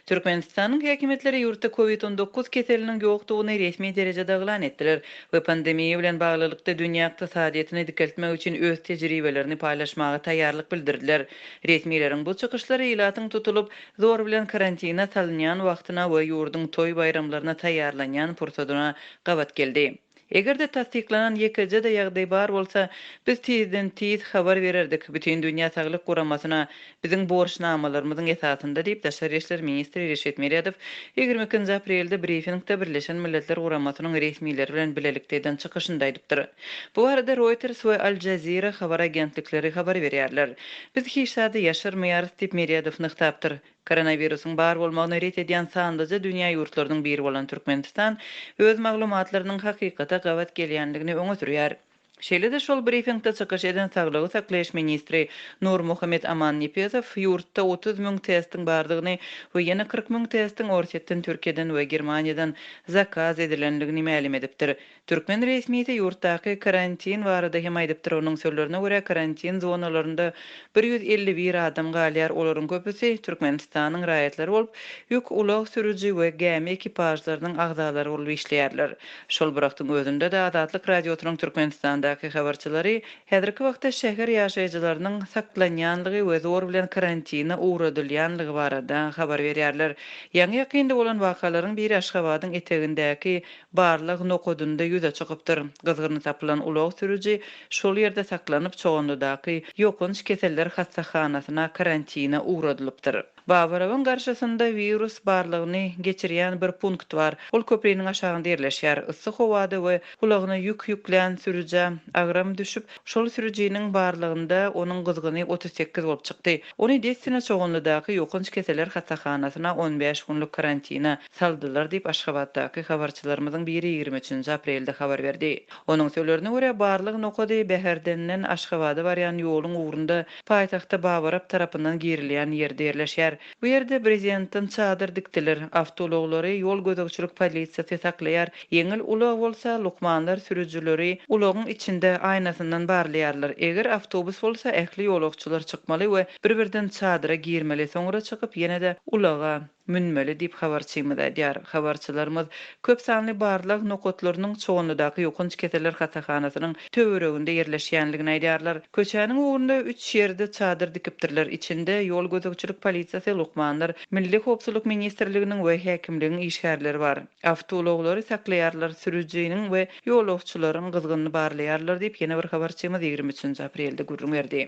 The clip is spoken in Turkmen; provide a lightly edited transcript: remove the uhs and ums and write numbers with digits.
Türkmenistanyň häkimiýetleri ýurtda Covid 19 keseliniň ýokdugyny resmi derejede yglan etdiler we pandemiýa bilen baglylykda dünýä ykdysadyýetini dikeltmek üçin öz tejribelerini paýlaşmaga taýýarlyk bildirdiler. Resmileriň bu çykyşlary ilatyň tutulyp, zor bilen karantine salynýan wagtyna we ýurduň toý-baýramlaryna taýýarlanýan pursadyna gabat geldi. Eger-de tassyklanan ýekeje-de ýagdaý bar bolsa, biz tizden-tiz habar bererdik Bütindünýä Saglyk Guramasyna, biziň borçnamalarymyzyň esasynda diýip, daşary işler ministri Reşit Meredow 22-nji aprelde brifingde Birleşen Milletler Guramasynyň resmileri bilen bilelikde eden çykyşynda aýdypdyr. Bu barada Reuters we Al Jazeera habar agentlikleri habar berýärler. Biz hiç zady ýaşyrmaýarys diýip, Meredow nygtapdyr. Koronawirusyň bar bolmagyny ret edýän sanlyja dünýä ýurtlarynyň biri bolan Türkmenistan öz maglumatlarynyň hakykata gabat gelýändigini öňe sürýär. Şeýle-de şol brifingde çykyş eden saglygy saklaýyş ministri Nurmuhammet Amannepesow ýurtda 30 müň testiň bardygyny we ýene 40 müň testiň Orsýetden, Türkiýeden we Germaniýadan zakaz edilendigini mälim edipdir. Türkmen resmisi ýurtdaky karantin barada hem aýdypdyr, onuň sözlerine görä, karantin zonalarynda 151 adam galýar, olaryň köpüsi Türkmenistanyň raýatlary bolup, ýük ulag sürüji we gämi ekipažlarynyň agzalary bolup işleýärler. Şol bir wagtyň özünde-de, Azatlyk Radiosynyň Türkmenistandaky habarçylary häzirki wagtda şäher ýaşaýjylarynyň saklanýanlygy we zor bilen karantine ugradylýanlygy barada habar berýärler. Ýaňy-ýakynda bolan wakalaryň biri Aşgabadyň etegindäki barlag nokadynda ýüze çykypdyr. Gyzgyny tapylan ulag sürüji şol ýerde saklanyp, Çoganlydaky ýokanç keseller hassahanasyna karantine ugradylypdyr. Babarowyň garşysynda wirus barlagyny geçirýän bir punkt bar. Ol köpriniň aşagynda ýerleşýär. Yssy howada we ulagyna ýük ýüklän sürüjä agram düşüp, şol sürüjiniň barlagynda onuň gyzgyny 38 bolup çykdy. Ony dessine Çoganlydaky ýokanç keseller hassahanasyna 15 günlük karantine saldylar diýip, Aşgabatdaky habarçylarymyzyň biri 23-nji aprelde habar berdi. Onuň sözlerine görä, barlag nokady Bäherdenden Aşgabada barýan ýoluň ugrunda, paýtagta Babarap tarapyndan girilýän ýerde ýerleşýär. Bu ýerde brezentden çadyr dikdiler, awtoulaglary ýol gözegçilik polisiýasy saklaýar, ýeňil ulag bolsa, lukmanlar sürüjileri ulagyň içinde aýnasyndan barlaýarlar. Eger awtobus bolsa, ähli ýolagçylar çykmaly we bir-birden çadyra girmeli, soňra çykyp, ýene-de ulaga münmeli diýip, habarçymyz aýdýar. Habarçylarymyz köp sanly barlag nokatlarynyň Çoganlydaky ýokanç keseller hassahanasynyň töwereginde ýerleşýändigini aýdýarlar. Köçäniň ugrunda üç ýerde çadyr dikipdirler. Içinde ýol gözegçilik polisiýasy, lukmanlar, Milli howpsuzlyk ministrliginiň we häkimligiň işgärleri bar. Awtoulaglary saklaýarlar, sürüjiniň we ýolagçylaryň gyzgynyny barlaýarlar diýip, ýene bir habarçymyz 23 aprelde gürrüň berdi.